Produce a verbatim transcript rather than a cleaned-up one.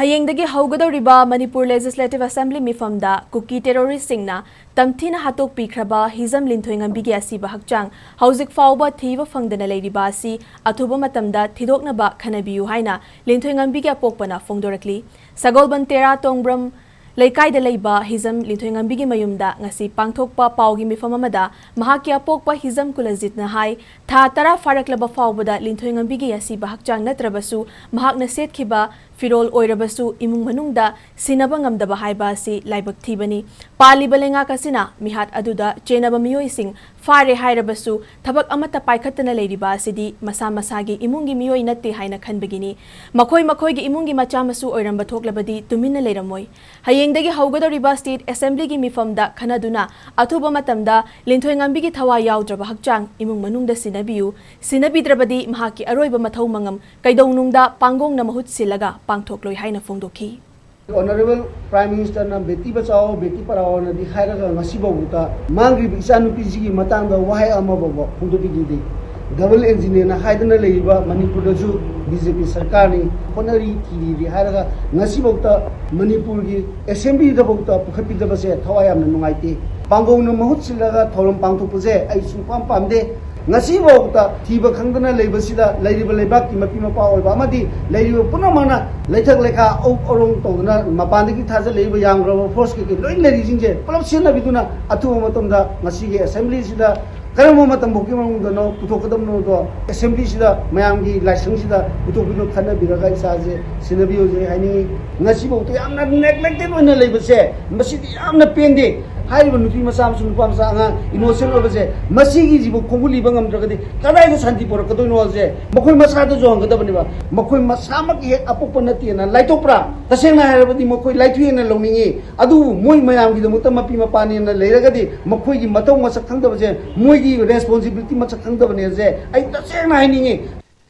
ꯍꯌꯦꯡꯗꯒꯤ ꯍꯧꯒꯗꯧꯔꯤꯕ Manipur legislative assembly ꯃꯤꯐꯝꯗ ꯀꯨꯀꯤ ꯇꯦꯔꯣꯔꯤꯁꯁꯤꯡꯅ ꯇꯝꯊꯤꯅ ꯍꯥꯠꯇꯣꯛꯄꯤꯈ꯭ꯔꯕ ꯍꯤꯖꯝ ꯂꯤꯟꯊꯣꯏꯉꯝꯕꯤꯒꯤ ꯑꯁꯤꯕ ꯍꯛꯆꯥꯡ ꯍꯧꯖꯤꯛ ꯐꯥꯎꯕ ꯊꯤꯕ ꯐꯪꯗꯅ ꯂꯩꯔꯤꯕ ꯑꯁꯤ ꯑꯊꯨꯕ ꯃꯇꯝꯗ ꯊꯤꯗꯣꯛꯅꯕ ꯈꯟꯅꯕꯤꯌꯨ ꯍꯥꯏꯅ ꯂꯤꯟꯊꯣꯏꯉꯝꯕꯤꯒꯤ ꯑꯄꯣꯛꯄꯅ ꯐꯣꯡꯗꯣꯔꯛꯂꯤ꯫ ꯁꯒꯣꯜꯕꯟ ꯇꯦꯔꯥ ꯇꯣꯡꯕ꯭ꯔꯝ ꯂꯩꯀꯥꯏꯗ ꯂꯩꯕ ꯍꯤꯖꯝ ꯂꯤꯟꯊꯣꯏꯉꯝꯕꯤꯒꯤ ꯃꯌꯨꯝꯗ ꯉꯁꯤ ꯄꯥꯡꯊꯣꯛꯄ ꯄꯥꯎꯒꯤ ꯃꯤꯐꯝ ꯑꯃꯗ ꯃꯍꯥꯛꯀꯤ ꯑꯄꯣꯛꯄ ꯍꯤꯖꯝ ꯀꯨꯂꯖꯤꯠꯅ ꯍꯥꯏ, ꯊꯥ ꯇꯔꯥ ꯐꯥꯔꯛꯂꯕ ꯐꯥꯎꯕꯗ ꯂꯤꯟꯊꯣꯏꯉꯝꯕꯤꯒꯤ ꯑꯁꯤꯕ ꯍꯛꯆꯥꯡ ꯅꯠꯇ꯭ꯔꯕꯁꯨ ꯃꯍꯥꯛꯅ ꯁꯦꯠꯈꯤꯕ ꯐꯤꯔꯣꯜ ꯑꯣꯏꯔꯕꯁꯨ ꯏꯃꯨꯡ ꯃꯅꯨꯡꯗ ꯁꯤꯟꯅꯕ ꯉꯝꯗꯕ ꯍꯥꯏꯕ ꯑꯁꯤ ꯂꯥꯏꯕꯛ ꯊꯤꯕꯅꯤ꯫ ꯄꯥꯜꯂꯤꯕ ꯂꯩꯉꯥꯛ ꯑꯁꯤꯅ ꯃꯤꯍꯥꯠ ꯑꯗꯨꯗ ꯆꯦꯟꯅꯕ ꯃꯤꯑꯣꯏꯁꯤꯡ ꯐꯥꯔꯦ ꯍꯥꯏꯔꯕꯁꯨ ꯊꯕꯛ ꯑꯃꯠꯇ ꯄꯥꯏꯈꯠꯇꯅ ꯂꯩꯔꯤꯕ ꯑꯁꯤꯗꯤ ꯃꯁꯥ ꯃꯁꯥꯒꯤ ꯏꯃꯨꯡꯒꯤ ꯃꯤꯑꯣꯏ ꯅꯠꯇꯦ ꯍꯥꯏꯅ ꯈꯟꯕꯒꯤꯅꯤ꯫ ꯃꯈꯣꯏ ꯃꯈꯣꯏꯒꯤ ꯏꯃꯨꯡꯒꯤ ꯃꯆꯥ ꯃꯁꯨ ꯑꯣꯏꯔꯝꯕ ꯊꯣꯛꯂꯕꯗꯤ ꯇꯨꯃꯤꯟꯅ ꯂꯩꯔꯝꯃꯣꯏ꯫ ꯍꯌꯦꯡꯗꯒꯤ ꯍꯧꯒꯗꯧꯔꯤꯕ ꯁ꯭ꯇꯦꯠ ꯑꯦꯁꯦꯝꯕ꯭ꯂꯤꯒꯤ ꯃꯤꯐꯝꯗ ꯈꯟꯅꯗꯨꯅ ꯑꯊꯨꯕ ꯃꯇꯝꯗ ꯂꯤꯟꯊꯣꯏꯉꯝꯕꯤꯒꯤ ꯊꯋꯥꯏ ꯌꯥꯎꯗ꯭ꯔꯕ ꯍꯛꯆꯥꯡ ꯏꯃꯨꯡ ꯃꯅꯨꯡꯗ ꯁꯤꯟꯅꯕꯤꯌꯨ, ꯁꯤꯟꯅꯕꯤꯗ꯭ꯔꯕꯗꯤ ꯃꯍꯥꯛꯀꯤ ꯑꯔꯣꯏꯕ ꯃꯊꯧ ꯃꯉꯝ ꯀꯩꯗꯧꯅꯨꯡꯗ ꯄꯥꯡꯒꯣꯡꯅ ꯃꯍꯨꯠ ꯁꯤꯜꯂꯒ ꯄꯥꯡꯊꯣꯛꯂꯣꯏ ꯍꯥꯏꯅ ꯐꯣꯡꯗꯣꯛꯈꯤ꯫ ꯑꯣꯅꯔꯦꯕꯜ ꯄ꯭ꯔꯥꯏꯝ ꯃꯤꯅꯤꯁꯇꯔꯅ ꯕꯦꯇꯤ ꯕꯆꯥꯑꯣ ꯕꯦꯇꯤ ꯄꯔꯥꯑꯣꯅꯗꯤ ꯍꯥꯏꯔꯒ ꯉꯁꯤꯐꯥꯎꯕꯗ ꯃꯥꯡꯈ꯭ꯔꯤꯕ ꯏꯆꯥꯅꯨꯄꯤꯁꯤꯒꯤ ꯃꯇꯥꯡꯗ ꯋꯥꯍꯩ ꯑꯃꯐꯥꯎꯕ ꯐꯣꯡꯗꯣꯛꯄꯤꯈꯤꯗꯦ꯫ ꯗꯕꯜ ꯏꯟꯖꯤꯟꯅꯦꯅ ꯍꯥꯏꯗꯨꯅ ꯂꯩꯔꯤꯕ ꯃꯅꯤꯄꯨꯔꯗꯁꯨ ꯕꯤ ꯖꯦ ꯄꯤ ꯁꯔꯀꯥꯔꯅꯤ, ꯍꯣꯠꯅꯔꯤ ꯊꯤꯔꯤꯗꯤ ꯍꯥꯏꯔꯒ ꯉꯁꯤꯐꯥꯎꯗ ꯃꯅꯤꯄꯨꯔꯒꯤ ꯑꯦꯁꯦꯝꯕ꯭ꯂꯤꯗꯐꯥꯎꯗ ꯄꯨꯈꯠꯄꯤꯗꯕꯁꯦ ꯊꯋꯥꯏ ꯌꯥꯝꯅ ꯅꯨꯡꯉꯥꯏꯇꯦ꯫ ꯄꯥꯡꯒꯣꯡꯅ ꯃꯍꯨꯠ ꯁꯤꯜꯂꯒ ꯊꯧꯔꯝ ꯄꯥꯡꯊꯣꯛꯄꯁꯦ ꯑꯩ ꯁꯨꯡꯄꯥꯝ ꯄꯥꯝꯗꯦ꯫ ꯉꯁꯤꯐꯥꯎꯗ ꯊꯤꯕ ꯈꯪꯗꯅ ꯂꯩꯕꯁꯤꯗ ꯂꯩꯔꯤꯕ ꯂꯩꯕꯥꯛꯀꯤ ꯃꯄꯤ ꯃꯄꯥ ꯑꯣꯏꯕ ꯑꯃꯗꯤ ꯂꯩꯔꯤꯕ ꯄꯨꯝꯅꯃꯛꯅ ꯂꯩꯊꯛ ꯂꯩꯈꯥ ꯑꯧ ꯑꯔꯣꯡ ꯇꯧꯗꯨꯅ ꯃꯄꯥꯟꯗꯒꯤ ꯊꯥꯖꯤꯜꯂꯛꯏꯕ ꯌꯥꯝꯈ꯭ꯔꯕ ꯐꯣꯔꯁ ꯀꯩꯀꯩ ꯂꯣꯏ ꯂꯩꯔꯤꯁꯤꯡꯁꯦ ꯄꯨꯂꯞ ꯁꯤꯖꯤꯟꯅꯕꯤꯗꯨꯅ ꯑꯊꯨꯕ ꯃꯇꯝꯗ ꯉꯁꯤꯒꯤ ꯑꯦꯁꯦꯝꯕ꯭ꯂꯤꯁꯤꯗ ꯀꯔꯝꯕ ꯃꯇꯝꯐꯥꯎꯒꯤ ꯃꯅꯨꯡꯗꯅꯣ ꯄꯨꯊꯣꯛꯀꯗꯕꯅꯣꯗꯣ ꯑꯦꯁꯦꯝꯕ꯭ꯂꯤꯁꯤꯗ ꯃꯌꯥꯝꯒꯤ ꯂꯥꯏꯁꯪꯁꯤꯗ ꯄꯨꯊꯣꯛꯄꯤꯅꯣ ꯈꯟꯅꯕꯤꯔꯒ ꯏꯆꯥꯁꯦ ꯁꯤꯟꯅꯕꯤꯌꯨ ꯍꯥꯏꯅꯤꯡꯉꯤ꯫ ꯉꯁꯤꯐꯥꯎꯗ ꯌꯥꯝꯅ ꯅꯦꯒ꯭ꯂꯦꯛꯇꯦꯠ ꯑꯣꯏꯅ ꯂꯩꯕꯁꯦ ꯃꯁꯤꯗꯤ ꯌꯥꯝꯅ ꯄꯦꯟꯗꯦ꯫ ꯍꯥꯏꯔꯤꯕ ꯅꯨꯄꯤ ꯃꯆꯥ ꯑꯃꯁꯨꯡ ꯅꯨꯄꯥ ꯃꯆꯥ ꯑꯉꯥꯡ ꯏꯅꯣꯁꯦꯟ ꯑꯣꯏꯕꯁꯦ ꯃꯁꯤꯒꯤꯁꯤꯕꯨ ꯈꯣꯡꯒꯨꯜ ꯂꯤꯕ ꯉꯝꯗ꯭ꯔꯒꯗꯤ ꯀꯗꯥꯏꯗ ꯁꯥꯟꯇꯤ ꯄꯨꯔꯛꯀꯗꯣꯏꯅꯣ ꯍꯥꯏꯁꯦ ꯃꯈꯣꯏ ꯃꯁꯥꯗꯁꯨ ꯍꯪꯒꯗꯕꯅꯦꯕ꯫ ꯃꯈꯣꯏ ꯃꯁꯥꯃꯛꯀꯤ ꯍꯦꯛ ꯑꯄꯣꯛꯄ ꯅꯠꯇꯦꯅ ꯂꯥꯏꯊꯣꯛꯄ꯭ꯔꯥ? ꯇꯁꯦꯡꯅ ꯍꯥꯏꯔꯕꯗꯤ ꯃꯈꯣꯏ ꯂꯥꯏꯊꯣꯛꯑꯦꯅ ꯂꯧꯅꯤꯡꯉꯤ꯫ ꯑꯗꯨꯕꯨ ꯃꯣꯏ ꯃꯌꯥꯝꯒꯤꯗꯃꯛꯇ ꯃꯄꯤ ꯃꯄꯥꯅꯦꯅ ꯂꯩꯔꯒꯗꯤ ꯃꯈꯣꯏꯒꯤ ꯃꯊꯧ ꯃꯁꯛ ꯈꯪꯗꯕꯁꯦ, ꯃꯣꯏꯒꯤ ꯔꯦꯁꯄꯣꯟꯁꯤꯕꯤꯂꯤꯇꯤ ꯃꯁꯛ ꯈꯪꯗꯕꯅꯦꯁꯦ ꯑꯩ ꯇꯁꯦꯡꯅ ꯍꯥꯏꯅꯤꯡꯉꯤ꯫